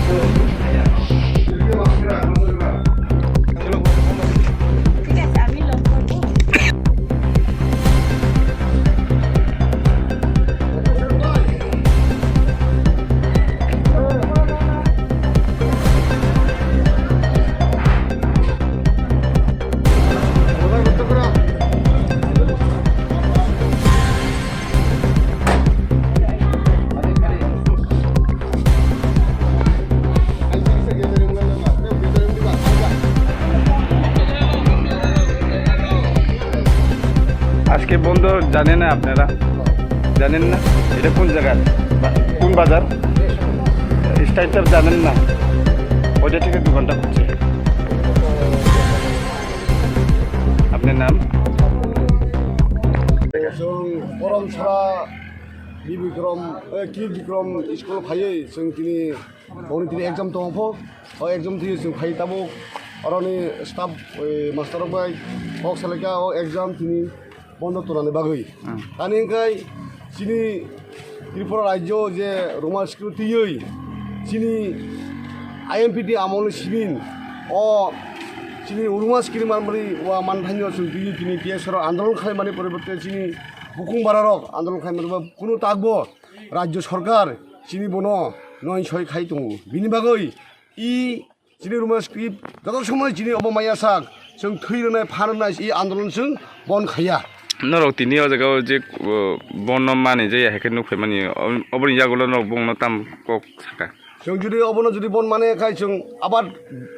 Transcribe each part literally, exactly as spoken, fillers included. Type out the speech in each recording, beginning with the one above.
ঠিক আছে, আমি লক করবো। আজকে বন্ধ জানেন না আপনারা? জানেন না? এটা কোন জায়গা? বা-, কোন বাজার? স্ট্রাইকটা জানেন না? ওইটা থেকে দোকানটা খুলছে। আপনার নাম? Chwng Borom Sora B Bikrom, eh, Ki Bikrom school phaiwi chwng tini, boni tini exam tongo pho. O exam tini chwng phai tabuk oroni staff, eh, master rok bai kok salaikha o exam tini bondo tonani bagwi. Hmm. Ani hwnkhe chini Tripura rajyo je Roman script twiwi chini I M P T amolni simin o chini Roman script manmani wa manthaino chwng twiwi tini T S R andolon khlaimani poriborte chini bukung bararok andolon khlaimani ba kunu takbo rajyo sorkar chini bono noi soi khai tongo. Bini bagwi i chini Roman script joto somoi chini obo maya sak chwng thwi rwnai phan rwnai i andolon chwng bon khaiya. Norok tini o jaga o je, uh, bono mani je hai khe nuk phaimani, ob-, oboni yagulo norok bongno tam kok saka. Chwng jodi obono jodi bon mane khai chwng abar,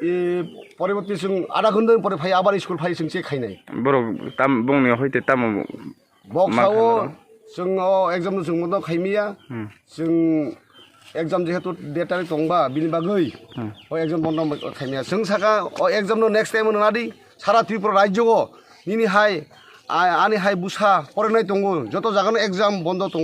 eh, poriborti chwng adha ghonta pore phai abar school phai chwng che khainai. Borok tam bongni hoite tamo Bok ma sao khainai. Chwng o exam no chwng mono khaimiya. Hmm. Chwng exam jehetu date tarik tongba bini bagwi Hmm. o exam bondo khaimiya. Chwng saka o exam no next time no nadi sara Tripura rajyo o nini hai a-, ani hai busa porinai tongo joto jaga no exam bondo tongo.